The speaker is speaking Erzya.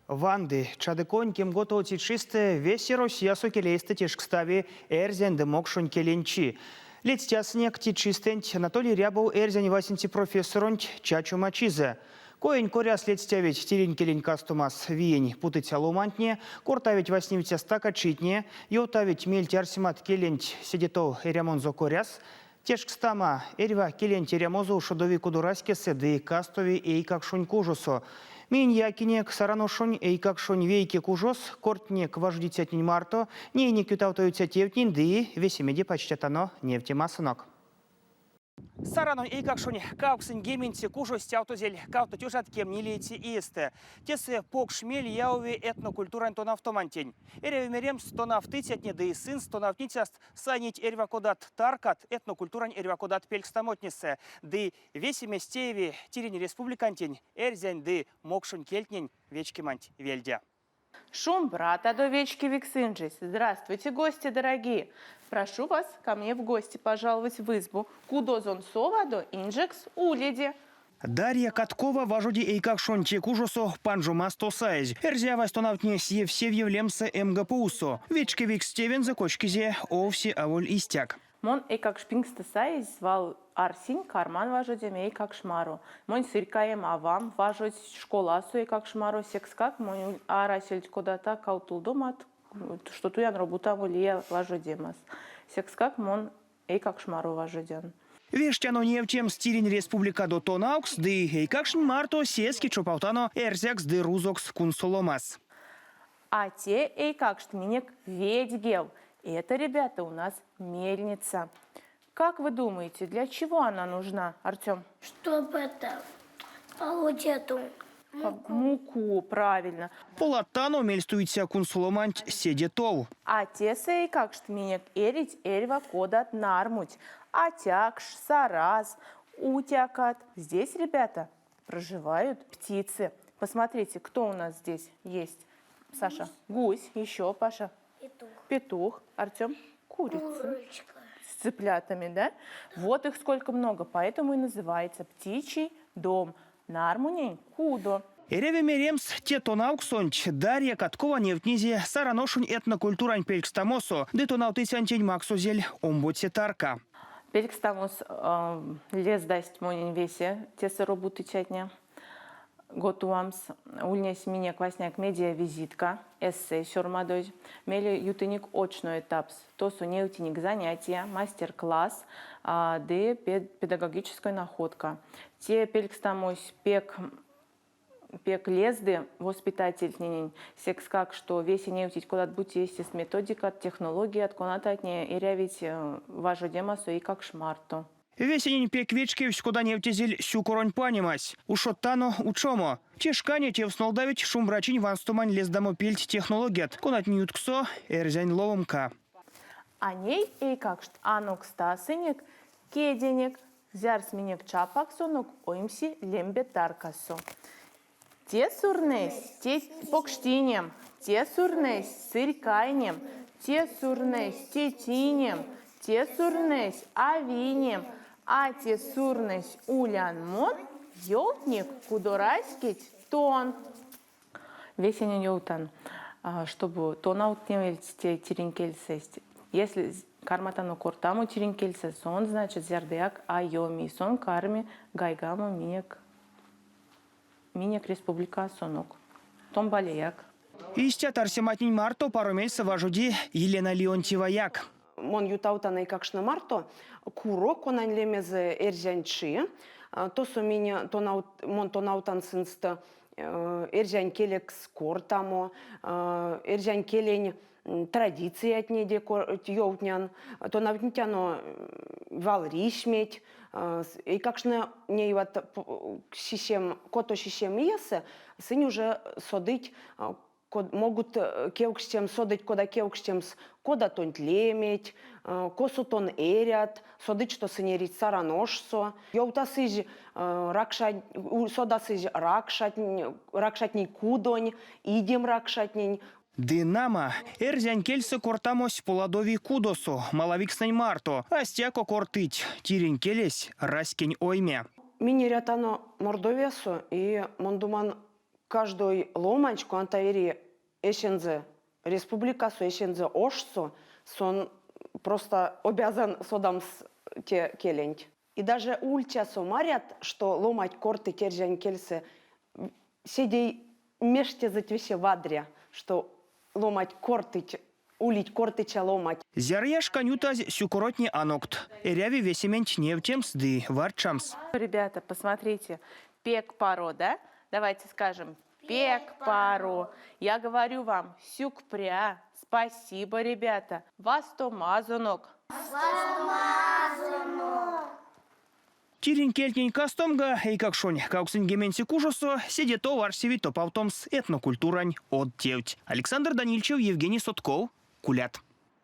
Ванды, чадыконь кемготовоце чистэ весе Россиясо келейстэ тешкстави эрзянь ды мокшонь келень чи. Ледстясынек те чистэнть Анатолий Рябов эрзянь васенце профессоронть чачома чизэ. Коень коряс ледстявить тиринь келень кастомас виень путыця ломантне, кортавить вастневиця стака читне, ёвтавить мельть-арсемат келенть седе тов эрямонзо коряс. Тешкстама, эрьва келенть эрямозо ушодови кудораськесэ ды кастови эйкакшонь кужосо. Минь якинек Сараношонь эйкакшонь вейке кужос, кортнинек важодицятнень марто, неинек ютавтовиця тевтнень ды весемеде пачтятано невтемасонок. Саранонь эйкакшонь кавксоньгеменце кужось стявтозель кавто тёжат кемнилееце иестэ. Тесэ покш мель явови этнокультурань тонавтомантень. Эряви меремс, тонавтыцятне ды сынст тонавтницяст Сайнить эрьва кодат таркат этнокультурань эрьва кодат пелькстамотнесэ. Ды весемесь тееви тиринь республикантень эрзянь ды мокшонь кельтнень вечкеманть вельде. Шумбратадо вечкевикс инжесь! Здравствуйте, гости дорогие! Прошу вас ко мне в гости пожаловать в избу. Кудозон совадо, инжекс уледе. Дарья Каткова важоди эйкакшонь те кужосо панжомасто саезь. Эрзявась тонавтнесь Евсевьев лемсэ МГПУ-со. Вечкевикс тевензэ кочкизе овсе аволь истяк. Мон эйкакшпингстэ саезь свал арсинь карман важодеме эйкакш маро. Монь сырькаем авам важодсь школасо эйкакш маро, секскак монь арасельть кодат кавтолдомат, што туян робутамо лия важодемас. Секскак мон эйкакш маро важодян. Вештяно невтемс тиринь республикадо тонавкс ды эйкакшнь марто сеске чопавтано эрзякс ды рузокс кунсоломас. А те эйкакшт минек ведьгев. Это, ребята, у нас мельница. Как вы думаете, для чего она нужна, Артем? Чтобы это получить эту муку. Муку, правильно. Поладтано мельстуиця кунсоломанть седе тов. А тесэ эйкакшт минек эрить эрьва кодат нармунть, атякш, сараз, утякат. Здесь, ребята, проживают птицы. Посмотрите, кто у нас здесь есть. Саша, гусь, еще, Паша. Петух. Петух. Артем, курица. Курочка. С цыплятами, да? Вот их сколько много, поэтому и называется птичий дом. Нармунень кудо. Эряви меремс, те тонавксонть Дарья Каткова невтнизе Сараношонь этнокультурань пелькстамосо ды тонавтыцянтень максозель омбоце тарка. Пелькстамос лездасть монень весе тесэ роботыцятне. Готовамс ульнесь минек васняк медиавизитка, эссе сёрмадозь. Мейле ютынек очной этапс. Тосо невтинек занятия, мастер-класс ды педагогической находка. Те пелькстамось пек пек лезды воспитательтненень, секскак, што весе невтить кодат-бути эсест методикат, технологият, конататне эрявить важодемасо эйкакш марто. Весенень пек вечкевсь, кода невтезель сюкоронь панемась. Ушодтано учомо. Те шкане тевс нолдавить шумбрачинь ванстомань лездамопельть технологият, конатнень ютксо эрзянь ловомка. А ней, эйкакшт, анокстасынек кеденек, зярс минек чапаксонок оймси лембе таркасо. Те сурнэсь, те покштинем, те сурнэсь, сырькайнем, те сурнэсь, тетинем, те сурнэсь, авинем, а те сурнэсь, улян мон, ёвтник кудораськеть тон. Весенень ёвтан, штобу тонавтневельть те тиринь кельсэст. Если карматано кортамо тиринь кельсэ, сон, значит, зярдояк а ёми, сон карми гайгамо минек Минек республикасонок. Томбалеяк. Истят арсематнень марто паро мельсэ важоди Елена Леонтьеваяк. Мон ютавтан эйкакштнэ марто куро, конань лемезэ Эрзянь чи. Тосо минь тонавт, мон тонавтан сынст эрзянь келекс кортамо, эрзянь келень традициятнеде ёвтнян, тонавтнетяно валрисьметь, эйкакштне ней вот сисем, кото сисем иесэ сынь уже содыть, могут кевкстемс, содыть, кода кевкстемс, кода тонть леметь, косо тон эрят, содыть, что сынь эрить Сараношсо, ёвтасызь ракша, содасызь ракшатнень кудонь, идем ракшатнень. Ды нама, эрзянь кельсэ кортамось поладови кудосо, малавикстнэнь марто. А стяко кортыть, тиринь келесь, раськень ойме. Минь эрятано Мордовиясо, и мон думан, Каждой ломань, коната эри эсензэ республикасо, эсензэ ошсо, сон просто обязан содамс те келенть. И даже ульцясо марят, что ломать кортыть эрзянь кельсэ, седей мештезэть весе вадря, что ломать кортыть, улить кортыця ломать. Зярыя шкань ютазь сюкоротне анокт. Эряви весементь невтемс ды варчамс. Ребята, посмотрите, пек паро, да? Давайте скажем, пек паро. Я говорю вам, сюкпря, спасибо, ребята. Вастомазонок. Вастомазонок. Тиринь кельтнень кастомга эйкакшонь 80-це кужосо седе тов арсеви топавтомс этнокультурань од тевть. Александр Данильчев, Евгений Сотков. Кулят.